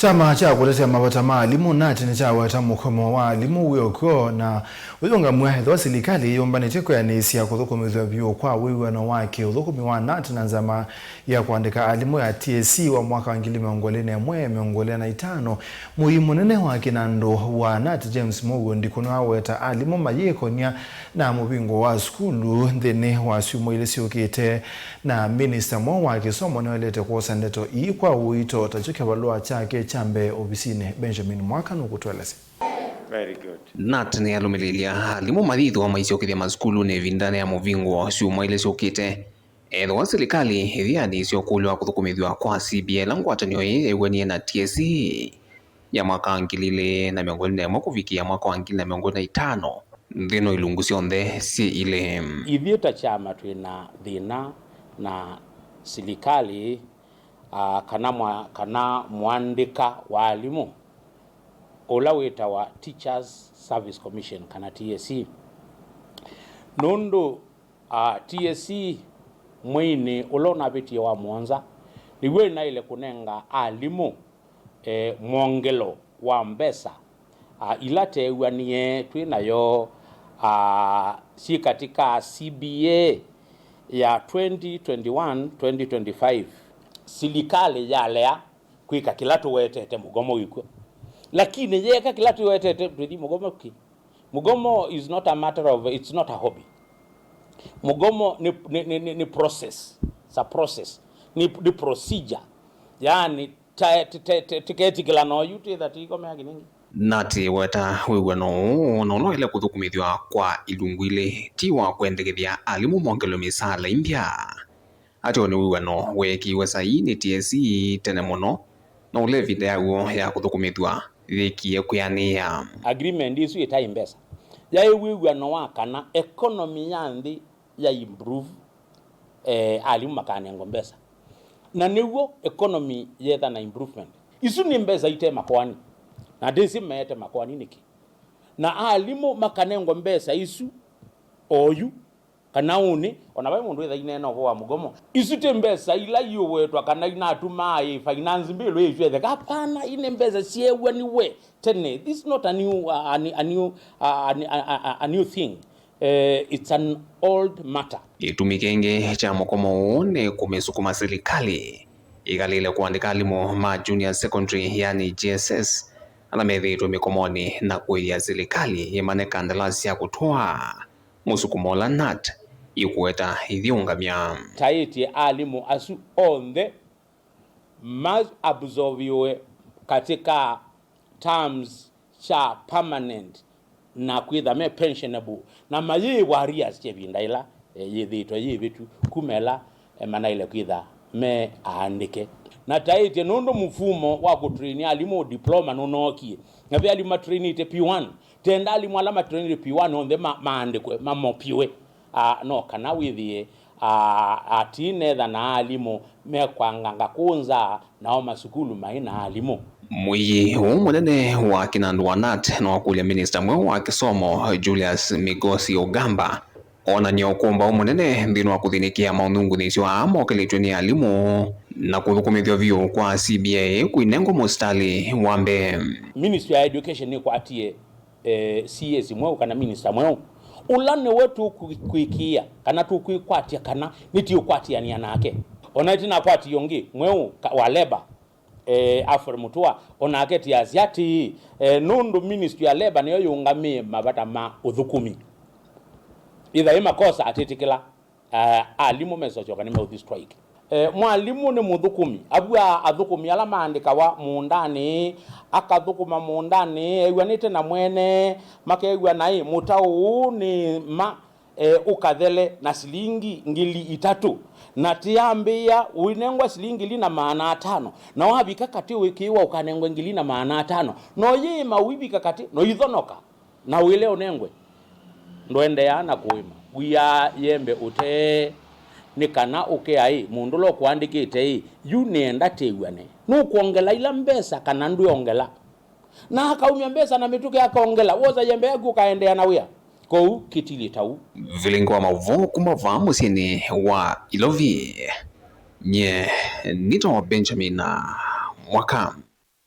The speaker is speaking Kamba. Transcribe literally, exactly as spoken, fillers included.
Kyama kya kũtetea mavata ma alimũ, nat, nĩkyaweta mũkomo wa alimũ wĩ o kw'o na ũyũngamw'a ethĩwa silikalĩ yĩyũmbanĩtye kwĩanĩsya kũthũkũmĩthw'a vyũ kwa wĩw'ano wa kĩũthũkũmi wa nat na nzama ya kũandĩka alimũ ya T S C wa mwaka wa ngili mĩongo ĩlĩ na ĩmwe, mĩongo ĩlĩ na itano. Mũii mũnene wa kĩnandũ wa nat, James Mũuo Ndiku, nĩwaweta alimũ mayĩkonya na mũvingũo wa sukulu nthĩnĩ wa syumwa ilĩ syũkĩte, na minista mweũ wa kĩsomo nĩwaĩlĩte kwosa ndeto ii kwa ũito takyo kĩvalũa kyake kya mbee ovisinĩ. Benjamin Mwaka nũkũtũelesya. Very good. nat nĩyalũmĩlĩlya alimũ mayĩthĩwa maisyokethya masukulunĩ ĩvindanĩ ya mũvingũo syumwa ilĩ syũkĩte. Ethĩwa silikalĩ ĩyĩanĩsye ũkũlyo wa kũthũkũmĩthw'a kwa C B A ĩla ngwatanĩo ĩĩ yew'anie na T S C ya mwaka wa ngili ilĩ na mĩongo ĩlĩ na ĩmwe kũvikĩa mwaka wa ngili na mĩongo ĩlĩ na itano, nthĩ ĩno ilungu syonthe syĩ ilĩ. Ithyĩ ta kyama twĩ na thĩna na silikalĩ, ah, kana mwa-, kana mũandĩka wa alimũ ũla wĩtawa Teachers Service Commission kana T S C. Nũndũ, ah, T S C mweinĩ ũla ũnavĩtie wa mũonza, nĩw'o ĩnaĩle kũnenga alimũ, eh, mwongelo wa mbesa, ah, ila teew'anie twĩ nayo, ah, syĩ katika C B A ya twenty twenty-one, twenty twenty-five. Silikalĩ yalea kwĩka kĩla tũwetete mũgomo wĩkw'o. Lakini yeeka kĩla tũwetete, twĩthi mũgomo kĩ? Mũgomo is not a matter of, it's not a hobby. Mũgomo nĩ, nĩ, nĩ, nĩ, nĩ process. It's a process. Nĩ, nĩ procedure. Yaani, ta-, te-, te-, te-, tĩketĩkĩlana oyu twĩtha tĩikomea kĩnĩngĩ. nat ĩweta wĩw'ano ũũ na ũla waĩle kũthũkũmĩthw'a kwa ilungu ilĩ, ti wa kwendekethya alimũ mongelwe mĩsaala imbya. Ateo nĩ wĩw'ano weekĩiwe saii nĩ T S C tene mũno, na ũla ĩvinda yaw'o ya kũthũkũmĩthw'a yĩkie kwĩanĩĩa. Agreement ĩsu ĩtaĩ mbesa, yaĩ wĩw'ano wa kana economy ya nthĩ ya improve, eh, alimũ makanengwa mbesa. Na nĩw'o economy yetha na improvement. Isu nĩ mbesa ite makoani. Na ndĩsĩ meete makoani nĩkĩ. Na alimũ makanengwa mbesa isu oyu, kana ũnĩ, ona vai mũndũ wĩtha ineena ũvoo wa mũgomo. Isu ti mbesa ila iũwetwa kana inatumaa ĩ finance bill ĩisu etheka. Hapana, ine mbesa syeew'aniwe tene. This is not a new, a, a, a new, a, a, a, a, a new thing. Eh, it's an old matter. Kĩtumi kĩngĩ kya mũkomo ũũ nĩ kũmĩsukuma silikalĩ ĩkalĩle kũandĩka alimũ ma junior secondary, yani J S S, ala methĩĩtwe mĩkomonĩ na kũĩthya silikalĩ ĩmane kandalasi sya kũtwaa mũsukumo ũla nat ĩkũweta ithyũngamya. Taĩtye alimũ asu onthe ma absorbiwe katika terms sya permanent na kwĩtha me pensionable na mayĩĩwa arrears sya ĩvinda ĩla, eh, yĩthĩĩtwe yĩvĩtu kuma ĩla, eh, manaĩle kwĩtha me aandĩke. Na taĩtye nũndũ mũfumo wa kũtrain alimũ diploma nũnookie, na ve alimũ matrainĩte P one, tenda alimũ ala matrainĩte P one onthe ma-, maandĩkwe, mamopiwe. Ah, no kana wĩthĩe, ah, atinetha na alimũ mekwanganga kũũ nza, nao masukulu maĩ na alimũ. Mũiĩ ũũ mũnene wa kĩnandũ wa nat nĩwakũlya minista mweũ wa kĩsomo Julius Migosi Ogamba onany'a ũkũmbaũ mũnene nthĩnĩ wa kũthĩnĩkĩa maũnyungunyĩsyo aa mokĩlĩtw'e nĩ alimũ na kũthũkũmĩthw'a vyũ kwa C B A kũinengwa mũsitalĩ wa mbee. Ministry ya Education nĩkwatie eh, C A C mweũ kana minista mweũ, ũla nĩwe tũkwĩkĩĩa kana tũkwĩkwatya kana nĩtũũkwatĩanĩa nake. Ona ĩtina akwati ũngĩ mweũ ka-, wa Labour, eh, Alfred Mutua, onake tiasya atĩĩ, eh, nũndũ ministry ya Labour nĩyo yũngamĩe mavata ma ũthũkũmi, ĩtha ĩ makosa atĩtĩkĩla. Ah, alimũ mesokya kana meũthi strike. Eh, mwalimũ nĩ mũthũkũmi, avw'aa athũkũmi ala maandĩkawa mũũndanĩ, akathũkũma mũũndanĩ ew'anĩte na mwene, makew'ana ĩ mũtaũ ũũ nĩ ma, eh, ũkathele na silingi ngili itatũ, na tĩambĩĩa ũinengwa silingi ngili na maana atano, na wavika katĩ ũĩkĩĩwa ũkanengwe ngili na maana atano, no yĩĩma ũivika katĩ no ithonoka. Na ũile ũnengwe. Ndũendeaa na kũĩma. Wiaa yembe ũtee, nĩ kana ũkea ĩ, mũndũ ũla ũkũandĩkĩte ĩ, yu nĩenda tĩw'ane. Nũkwongela ila mbesa kana ndwĩongela? Na akaumya mbesa na mĩtũkĩ akaongela, wosa yembe yaku ũkaendeea na wĩa. Kwoou kĩtilye ta ũu. Vilingi wa maũvoo kuma vaa mũsyĩnĩ wa Ilovi. Nyie nĩtawa Benjamin Mwaka.